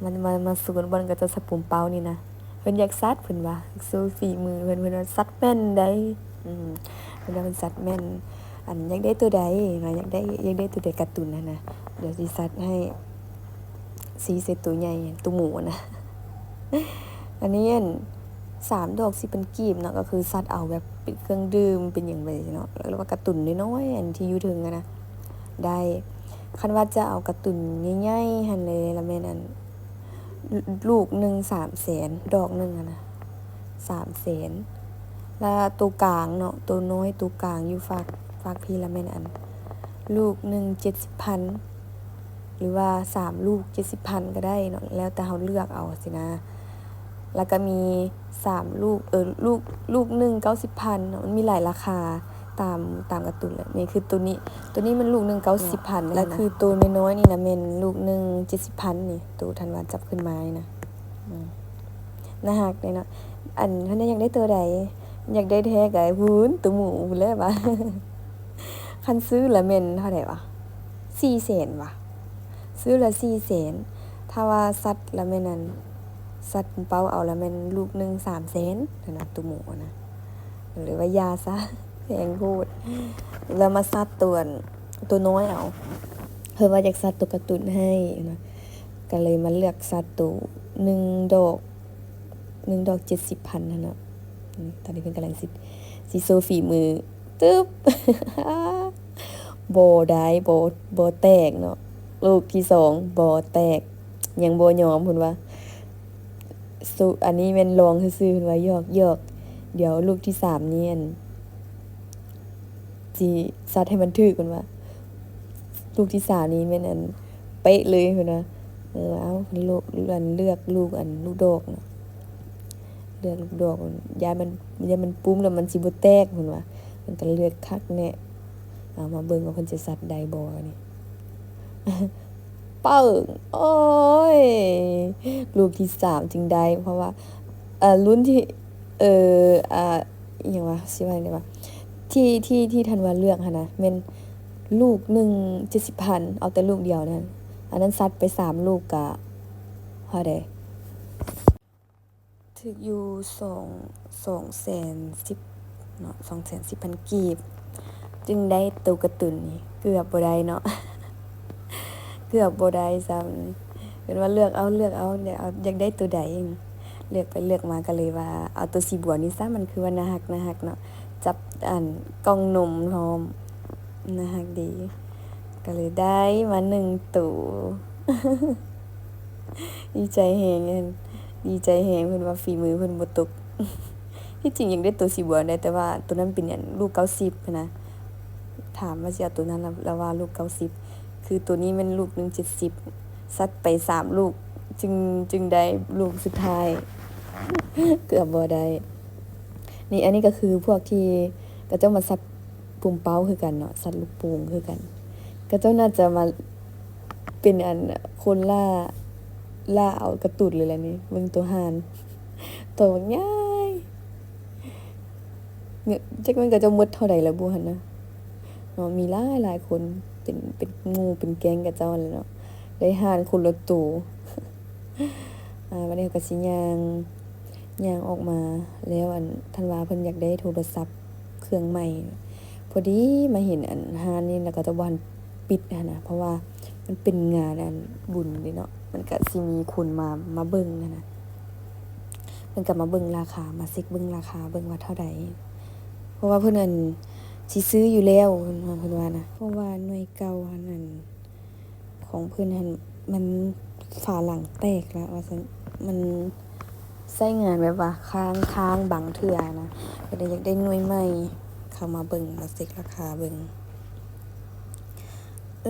ມາ ມາ ມາສູນບ່ອນເຂົາເຈົ້າສັດປູມເປົ້ານີ້ນະ ເພິ່ນຢາກສັດ ເພິ່ນວ່າ ໂຊຝີມືເພິ່ນ ເພິ່ນວ່າສັດແມ່ນໃດ໋ ອືມ ເພິ່ນວ່າເພິ່ນສັດແມ່ນ ອັນ ຢາກໄດ້ໂຕໃດ ວ່າຢາກໄດ້ ຢາກໄດ້ໂຕໃດກາຕຸນຫັ້ນນະ ດຽວຊິສັດໃຫ້ ຊີ້ໃສ່ໂຕໃຫຍ່ ໂຕໝູຫັ້ນນະ ອັນນີ້ ອັນ ສາມດອກສິບພັນກີບເນາະ ກໍຄືສັດເອົາແບບເປັນເຄື່ອງດື່ມ ເປັນຫຍັງໄປເນາະ ຫຼືວ່າກາຕຸນນ້ອຍໆ ອັນທີ່ຢູ່ເທິງຫັ້ນນະ ໄດ້ ຄັນວ່າຈະເອົາກາຕຸນໃຫຍ່ໆຫັ້ນເລີຍ ລະແມ່ນ ອັນ ລູກໜຶ່ງສາມແສນ ດອກໜຶ່ງຫັ້ນນະ ສາມແສນ ລະໂຕກາງເນາະ ໂຕນ້ອຍໂຕກາງຢູ່ຟາກ ຟາກພີ້ລະແມ່ນ ອັນ ລູກໜຶ່ງເຈັດສິບພັນ ຫຼືວ່າສາມລູກເຈັດສິບພັນກໍໄດ້ເນາະ ແລ້ວແຕ່ເຮົາເລືອກເອົາຊີ້ນະ ລະກະມີສາມລູກ ເອີ ລູກ ລູກໜຶ່ງເກົ້າສິບພັນເນາະ ມັນມີຫຼາຍລາຄາ ຕາມ ຕາມກາຕູນແຫຼະ. ນີ້ຄືໂຕນີ້ ໂຕນີ້ແມ່ນລູກໜຶ່ງເກົ້າສິບພັນ ແລະຄືໂຕນ້ອຍໆນີ້ນະແມ່ນລູກໜຶ່ງເຈັດສິບພັນນີ້ ໂຕທ່ານວ່າຈັບຂຶ້ນມານີ້ນະ. ອືມ ໜ້າຮັກເດ້ເນາະ. ອັນ ທ່ານຢາກໄດ້ໂຕໃດ? ຢາກໄດ້ແທ້ກະພຸ້ນ ໂຕໝູພຸ້ນແຫຼະວ່າ. ຄັນຊື້ລະແມ່ນເທົ່າໃດຫວາ? ສີ່ແສນຫວາ? ຊື້ລະສີ່ແສນ. ຖ້າວ່າສັດລະແມ່ນ ອັນ ສັດເປົ້າເອົາລະແມ່ນລູກໜຶ່ງສາມແສນຫັ້ນນະ ໂຕໝູຫັ້ນນະ. ເລີຍວ່າຢ່າຊະ ແພງໂພດ. ລະມາສັດໂຕ ອັນ ໂຕນ້ອຍເອົາ ເພິ່ນວ່າຢາກສັດໂຕກາຕູນໃຫ້ນະ ກະເລີຍມາເລືອກສັດໂຕໜຶ່ງດອກ ໜຶ່ງດອກເຈັດສິບພັນຫັ້ນເນາະ. ອືມ ຕອນນີ້ເພິ່ນກຳລັງຊິ ຊິໂຊຝີມື ຕຶບ ບໍ່ໄດ້ ບໍ່ ບໍ່ແຕກເນາະ. ລູກທີສອງບໍ່ແຕກ ຍັງບໍ່ຍອມ ເພິ່ນວ່າ. ສຸ ອັນນີ້ແມ່ນລອງຊື່ໆ ເພິ່ນວ່າ ຢອກໆ ດຽວລູກທີສາມນີ້ ອັນ ຊິສັດໃຫ້ມັນຖືກ ເພິ່ນວ່າ. ລູກທີສາມນີ້ແມ່ນ ອັນ ເປະເລີຍ ເພິ່ນວ່າ. ເອີ ເອົາ ເລືອກ ອັນ ເລືອກລູກ ອັນ ລູກດອກເນາະ ເລືອກລູກດອກ ຢ້ານມັນ ຢ້ານມັນປຸ້ມແລ້ວມັນຊິບໍ່ແຕກ ເພິ່ນວ່າ. ເພິ່ນກະເລືອກຄັກແນ່. ເອົາ ມາເບິ່ງວ່າເພິ່ນຈະສັດໄດ້ບໍ່ບາດນີ້. ປຶ້ງ ໂອ້ຍ ລູກທີສາມຈຶ່ງໄດ້ ເພາະວ່າ ເອີ ລຸ້ນທີ່ ເອີ ອ່າ ອີ່ຫຍັງວະ ຊິວ່າຈັ່ງໃດວະ ທີ່ ທີ່ ທີ່ທ່ານວ່າເລືອກຫັ້ນນະ ແມ່ນລູກໜຶ່ງເຈັດສິບພັນ ເອົາແຕ່ລູກດຽວນັ້ນ. ອັນນັ້ນສັດໄປສາມລູກກະເທົ່າໃດ? ຖືກຢູ່ສອງ ສອງແສນສິບເນາະ ສອງແສນສິບພັນກີບ ຈຶ່ງໄດ້ໂຕກາຕູນນີ້. ເກືອບບໍ່ໄດ້ເນາະ ເກືອບບໍ່ໄດ້ຊ້ຳ. ເພິ່ນວ່າເລືອກເອົາ ເລືອກເອົາ ຢາກໄດ້ໂຕໃດ. ເລືອກໄປເລືອກມາກະເລີຍວ່າເອົາໂຕສີບົວນີ້ຊະ ມັນຄືວ່າໜ້າຮັກ ໜ້າຮັກເນາະ. ຈັບ ອັນ ກ່ອງນົມພ້ອມ ໜ້າຮັກດີ ກະເລີຍໄດ້ມາໜຶ່ງໂຕ. ດີໃຈແຮງ ອັນ ດີໃຈແຮງ ເພິ່ນວ່າຝີມືເພິ່ນບໍ່ຕົກ. ທີ່ຈິງຢາກໄດ້ໂຕສີບົວໄດ໋ ແຕ່ວ່າໂຕນັ້ນເປັນ ອັນ ລູກເກົ້າສິບຫັ້ນນະ. ຖາມວ່າຊິເອົາໂຕນັ້ນລະ ລະວ່າລູກເກົ້າສິບ ຄືໂຕນີ້ແມ່ນລູກໜຶ່ງເຈັດສິບ ສັດໄປສາມລູກ ຈຶ່ງ ຈຶ່ງໄດ້ລູກສຸດທ້າຍ ເກືອບບໍ່ໄດ້. ນີ້ ອັນນີ້ກະຄືພວກທີ່ເຂົາເຈົ້າມາສັດ ປຸມເປົ້າຄືກັນເນາະ ສັດລູກໂປ່ງຄືກັນ. ເຂົາເຈົ້າໜ້າຈະມາເປັນ ອັນ ຄົນລ່າ ລ່າເອົາກາຕູນເລີຍແຫຼະນີ້. ເບິ່ງໂຕຫ່ານ ໂຕບັກໃຫຍ່ ຈັກແມ່ນເຂົາເຈົ້າໝົດເທົ່າໃດແລ້ວບຸຫັ້ນນະເນາະ. ມີຫຼາຍໆຄົນ ເປັນ ເປັນໝູ່ເປັນແກ້ງເຂົາເຈົ້າຫັ້ນແຫຼະເນາະ ໄດ້ຫ່ານຄົນລະໂຕ. ອ່າ ບາດນີ້ເຮົາກະຊິຍ່າງ ຍ່າງອອກມາແລ້ວ ອັນ ທ່ານວ່າເພິ່ນຢາກໄດ້ໂທລະສັບເຄື່ອງໃໝ່ ພໍດີມາເຫັນ ອັນ ຮ້ານນີ້ ແລ້ວກະເຈົ້າບໍ່ທັນປິດຫັ້ນນະ ເພາະວ່າມັນເປັນງານ ອັນ ບຸນເດເນາະ ມັນກະຊິມີຄົນມາ ມາເບິ່ງຫັ້ນນະ. ເພິ່ນກະມາເບິ່ງລາຄາ ມາເຊັກເບິ່ງລາຄາ ເບິ່ງວ່າເທົ່າໃດ ເພາະວ່າເພິ່ນ ອັນ ຊິຊື້ຢູ່ແລ້ວ ເພິ່ນວ່າ ເພິ່ນວ່ານະ ເພາະວ່າໜ່ວຍເກົ່າຫັ້ນ ອັນ ຂອງເພິ່ນຫັ້ນ ມັນຝາຫຼັງແຕກລະວ່າຊັ້ນ ມັນໃຊ້ງານແບບວ່າຄ້າງໆ ບາງເທື່ອນະ ກະເລີຍຢາກໄດ້ໜ່ວຍໃໝ່ ເຂົ້າມາເບິ່ງ ມາເຊັກລາຄາເບິ່ງ.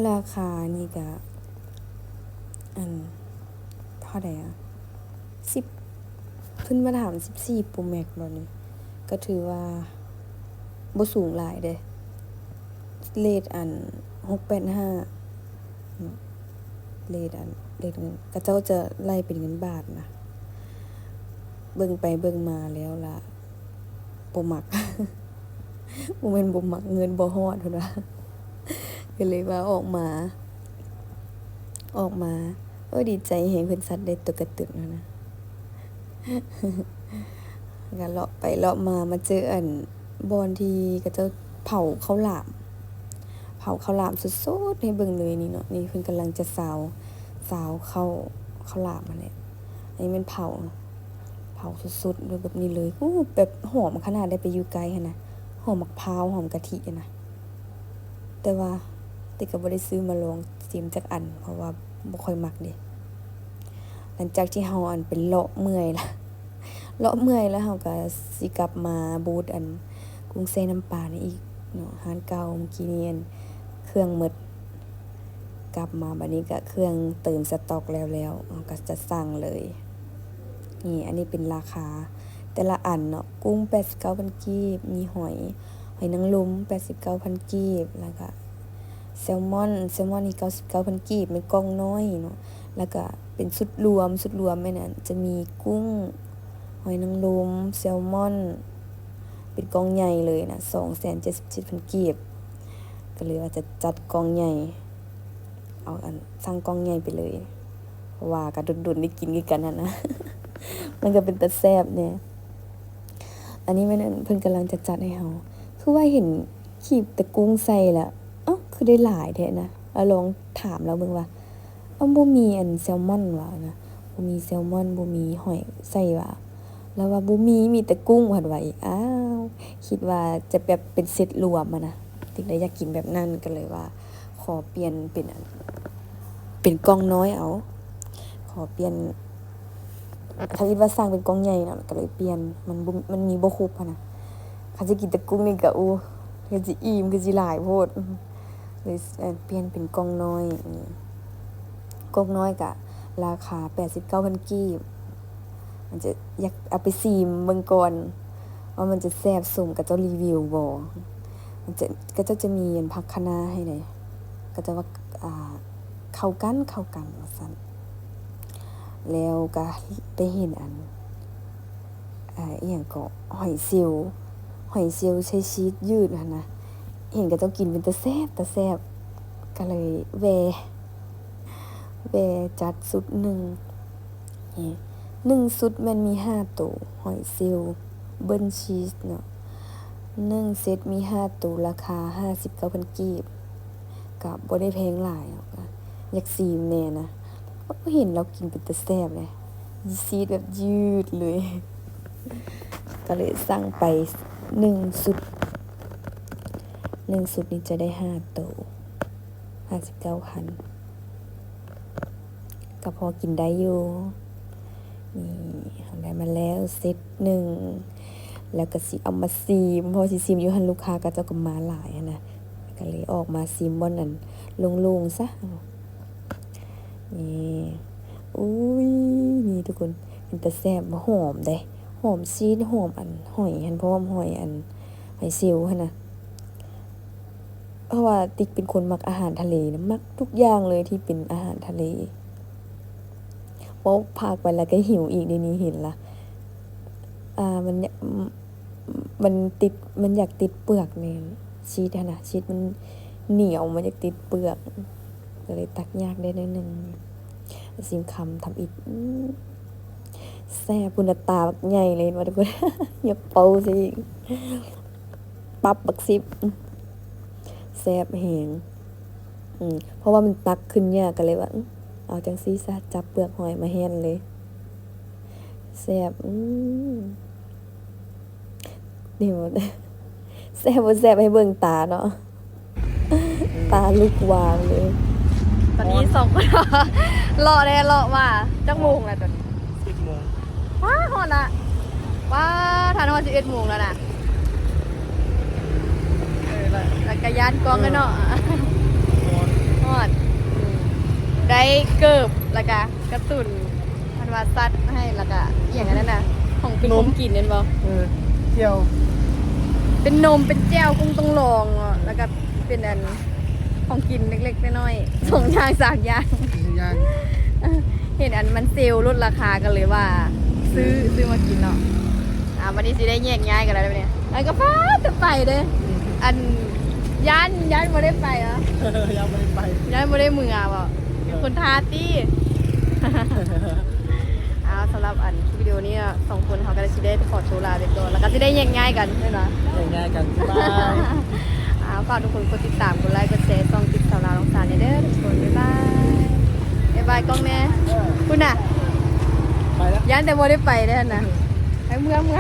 ລາຄານີ້ກະ ອັນ ເທົ່າໃດອະ ສິບ ເພິ່ນມາຖາມສິບສີ່ໂປຣແມັກບໍນີ້ ກະຖືວ່າບໍ່ສູງຫຼາຍເດ້ ເລດ ອັນ ຫົກແປດຫ້າ ເນາະ ເລດ ອັນ ເລດເງິນ ເຂົາເຈົ້າຈະໄລ່ເປັນເງິນບາດນະ. ເບິ່ງໄປເບິ່ງມາແລ້ວລະບໍ່ມັກ ບໍ່ແມ່ນບໍ່ມັກ ເງິນບໍ່ຮອດ ເພິ່ນວ່າ ກະເລີຍວ່າອອກມາ ອອກມາ ໂອ້ຍ ດີໃຈແຮງ ເພິ່ນສັດໄດ້ໂຕກາຕູນຫັ້ນນະ. ກະເລາະໄປເລາະມາ ມາເຈີ ອັນ ບ່ອນທີ່ເຂົາເຈົ້າເຜົາເຂົ້າຫຼາມ ເຜົາເຂົ້າຫຼາມສົດໆໃຫ້ເບິ່ງເລີຍນີ້ເນາະ. ນີ້ເພິ່ນກຳລັງຈະຊາວ ຊາວເຂົ້າ ເຂົ້າຫຼາມຫັ້ນແຫຼະ. ອັນນີ້ແມ່ນເຜົາ ເຜົາສົດໆແບບນີ້ເລີຍ. ໂອ້ ແບບຫອມຂະໜາດໄດ້ ໄປຢູ່ໃກ້ຫັ້ນນະ ຫອມໝາກພ້າວ ຫອມກະທິຫັ້ນນະ. ແຕ່ວ່າ ແຕ່ກະບໍ່ໄດ້ຊື້ມາລອງຊີມຈັກອັນ ເພາະວ່າບໍ່ຄ່ອຍມັກເດ. ຫຼັງຈາກທີ່ເຮົາ ອັນ ໄປເລາະເມື່ອຍລະ ເລາະເມື່ອຍລະ ເຮົາກະຊິກັບມາບູດ ອັນ ກຸ້ງແຊ່ນ້ຳປານີ້ອີກເນາະ ຮ້ານເກົ່າ. ເມື່ອກີ້ນີ້ ອັນ ເຄື່ອງໝົດ ກັບມາບາດນີ້ກະເຄື່ອງເຕີມສະຕັອກແລ້ວໆ ເຮົາກະຈະສັ່ງເລີຍ. ນີ້ ອັນນີ້ເປັນລາຄາແຕ່ລະອັນເນາະ ກຸ້ງແປດສິບເກົ້າພັນກີບ ມີຫອຍ ຫອຍນາງລົມ ແປດສິບເກົ້າພັນກີບ ແລ້ວກະແຊລມອນ ແຊລມອນນີ້ ເກົ້າສິບເກົ້າພັນກີບ ແມ່ນກ່ອງນ້ອຍເນາະ ແລ້ວກະເປັນຊຸດລວມ ຊຸດລວມແມ່ນ ອັນ ຈະມີກຸ້ງ ຫອຍນາງລົມ ແຊລມອນ ເປັນກ່ອງໃຫຍ່ເລີຍນະ ສອງແສນເຈັດສິບເຈັດພັນກີບ ກໍເລີຍວ່າຈະຈັດກ່ອງໃຫຍ່ ເອົາ ອັນ ສັ່ງກ່ອງໃຫຍ່ໄປເລີຍ ເພາະວ່າກໍດົນໆໄດ້ກິນຄືກັນຫັ້ນນະ ມັນກໍເປັນຕາແຊບແດ່. ອັນນີ້ແມ່ນ ອັນ ເພິ່ນກຳລັງຈະຈັດໃຫ້ເຮົາ ຄືວ່າເຫັນຄີບແຕ່ກຸ້ງໃສ່ລະ ເອົ້າ ຄືໄດ້ຫຼາຍແທ້ນະ ລະລອງຖາມລາວເບິ່ງວ່າ ເອົ້າ ບໍ່ມີ ອັນ ແຊລມອນຫວານະ ບໍ່ມີແຊລມອນ ບໍ່ມີຫອຍໃສ່ຫວາ ລາວວ່າບໍ່ມີ ມີແຕ່ກຸ້ງ ເພິ່ນວ່າອີກ ອ້າວ ຄິດວ່າຈະແບບເປັນເຊັດລວມຫັ້ນນະ ຈຶ່ງໄດ້ຢາກກິນແບບນັ້ນ ກໍເລີຍວ່າຂໍປ່ຽນເປັນ ອັນ ເປັນກ່ອງນ້ອຍເອົາ ຂໍປ່ຽນ ທຳອິດວ່າສັ່ງເປັນກ່ອງໃຫຍ່ເນາະ ກໍເລີຍປ່ຽນ ມັນບໍ່ ມັນມີບໍ່ຄົບຫັ້ນນະ ຄັນຊິກິນແຕ່ກຸ້ງນີ້ກໍ ໂອ້ ຄືຊິອີ່ມ ຄືຊິຫຼາຍໂພດ ເລີຍ ເອີ ປ່ຽນເປັນກ່ອງນ້ອຍ ນີ້ ກ່ອງນ້ອຍກະລາຄາແປດສິບເກົ້າພັນກີບ ມັນຈະ ຢາກເອົາໄປຊີມເບິ່ງກ່ອນ ວ່າມັນຈະແຊບສົມເຂົາເຈົ້າຣີວິວບໍ່ ມັນຈະ ເຂົາເຈົ້າຈະມີ ອັນ ຜັກຄະນ້າໃຫ້ເດ້ ເຂົາເຈົ້າວ່າ ອ່າ ເຂົ້າກັນ ເຂົ້າກັນ ວ່າຊັ້ນ ແລ້ວກະໄດ້ເຫັນ ອັນ ອ່າ ອີ່ຫຍັງເກາະ ຫອຍເຊວ ຫອຍເຊວໃສ່ຊີສຢືດຫັ້ນນະ ເຫັນເຂົາເຈົ້າກິນເປັນຕາແຊບ ຕາແຊບ ກໍເລີຍແວ່ ແວ່ຈັດຊຸດໜຶ່ງ ນີ້ ໜຶ່ງຊຸດແມ່ນມີຫ້າໂຕ ຫອຍເຊວ ເບິນຊີສເນາະ ໜຶ່ງເຊັດມີຫ້າໂຕ ລາຄາຫ້າສິບເກົ້າພັນກີບ ກໍບໍ່ໄດ້ແພງຫຼາຍເນາະ ກໍຢາກຊີມແດ່ນະ ເຫັນລາວກິນເປັນຕາແຊບເລີຍ ຊີສແບບຢືດເລີຍ ກໍເລີຍສັ່ງໄປໜຶ່ງຊຸດ ໜຶ່ງຊຸດນີ້ຈະໄດ້ຫ້າໂຕ ຫ້າສິບເກົ້າພັນ ກໍພໍກິນໄດ້ຢູ່ ນີ້ ເຮົາໄດ້ມາແລ້ວເຊັດໜຶ່ງ ແລ້ວກໍຊິເອົາມາຊີມ ເພາະວ່າຊິຊີມຢູ່ຫັ້ນ ລູກຄ້າເຂົາເຈົ້າກໍມາຫຼາຍຫັ້ນນະ ກໍເລີຍອອກມາຊີມບ່ອນອັນໂລ່ງໆຊະ ນີ້ ອຸ້ຍ ນີ້ທຸກຄົນ ເປັນຕາແຊບ ຫອມເດ້ ຫອມຊີສ ຫອມອັນຫອຍຫັ້ນ ພ້ອມຫອຍອັນ ຫອຍເຊວຫັ້ນນະ ເພາະວ່າຕິກເປັນຄົນມັກອາຫານທະເລນະ ມັກທຸກຢ່າງເລີຍທີ່ເປັນອາຫານທະເລ ເວົ້າພາກໄປແລ້ວກໍຫິວອີກເດນີ້ ເຫັນລະ ອ່າ ມັນ ມັນຕິດ ມັນຢາກຕິດເປືອກແນ່ ຊີສຫັ້ນນະ ຊີສມັນໜຽວ ມັນຢາກຕິດເປືອກ ກໍເລີຍຕັກຍາກໄດ້ໜ້ອຍໜຶ່ງ ຊີມຄຳທຳອິດ ອືມ ແຊບພຸ້ນນະ ຕາບັກໃຫຍ່ເລີຍ ເຫັນບໍ່ທຸກຄົນ ຢາກເປົ່າໃສ່ອີກ ປັບບັກສິບ ແຊບແຮງ ອືມ ເພາະວ່າມັນຕັກຂຶ້ນຍາກ ກໍເລີຍວ່າ ອືມ ເອົາຈັ່ງຊີ້ຊະ ຈັບເປືອກຫອຍມາແຫ່ນເລີຍ ແຊບ ອືມ ນີ້ ແຊບບໍ່ແຊບໃຫ້ເບິ່ງຕາເນາະ ຕາລຸກວາວເລີຍ ຕອນນີ້ສອງຄົນ ເລາະແດ່ເລາະມາ ຈັກໂມງແລ້ວຕອນນີ້? ສິບໂມງ ວ້າ ຮອດລະ ວ້າ ທ່ານຮອດສິບເອັດໂມງແລ້ວນະ ເອີ ລະ ລະກະຢ້ານກ້ອງ ເອີ ເນາະ ຮອດ ຮອດ ອືມ ໄດ້ເກີບ ລະກະກະຕຸນ ເພິ່ນວ່າສັດໃຫ້ ລະກະອີ່ຫຍັງອັນນັ້ນນະ ຂອງເປັນ ນົມ ຂອງກິນແມ່ນບໍ່? ເອີ ແຈ່ວ ເປັນນົມ ເປັນແຈ່ວ ກຸ້ງຕ້ອງລອງເນາະ ລະກະເປັນອັນ ຂອງກິນເລັກໆນ້ອຍໆ ສອງຢ່າງສາມຢ່າງ ສອງຢ່າງ ເຫັນອັນມັນເຊວລົດລາຄາກໍເລີຍວ່າ ຊື້ ຊື້ມາກິນເນາະ ອ່າ ບັດນີ້ຊິໄດ້ແຍກຍ້າຍກັນແລ້ວເດ້ ອັນກໍຟ້າວແຕ່ໄປເດ້ ອັນ ຢ້ານ ຢ້ານບໍ່ໄດ້ໄປຫວາ? ຢ້ານບໍ່ໄດ້ໄປ ຢ້ານບໍ່ໄດ້ເມືອບໍ່? ເອີ ຄົນທ້າຕິ ອ້າວ ສຳລັບອັນວິດີໂອນີ້ເນາະ ສອງຄົນເຮົາກໍຊິໄດ້ຂໍໂຕລາໄປກ່ອນ ແລ້ວກໍຊິໄດ້ແຍກຍ້າຍກັນແມ່ນບໍ່? ແຍກຍ້າຍກັນ ບາຍບາຍ ອ່າ ຝາກທຸກຄົນກົດຕິດຕາມ ກົດໄລ ກົດແຊ ຊ່ອງຕິກສາວລາວນ້ອງສາແດ່ເດີທຸກຄົນ ບາຍບາຍ ບາຍບາຍກ້ອງແດ່ ພຸ້ນນະ ໄປແລ້ວ ຢ້ານແຕ່ບໍ່ໄດ້ໄປເດ້ຫັ້ນນະ ໄປເມືອ ເມືອ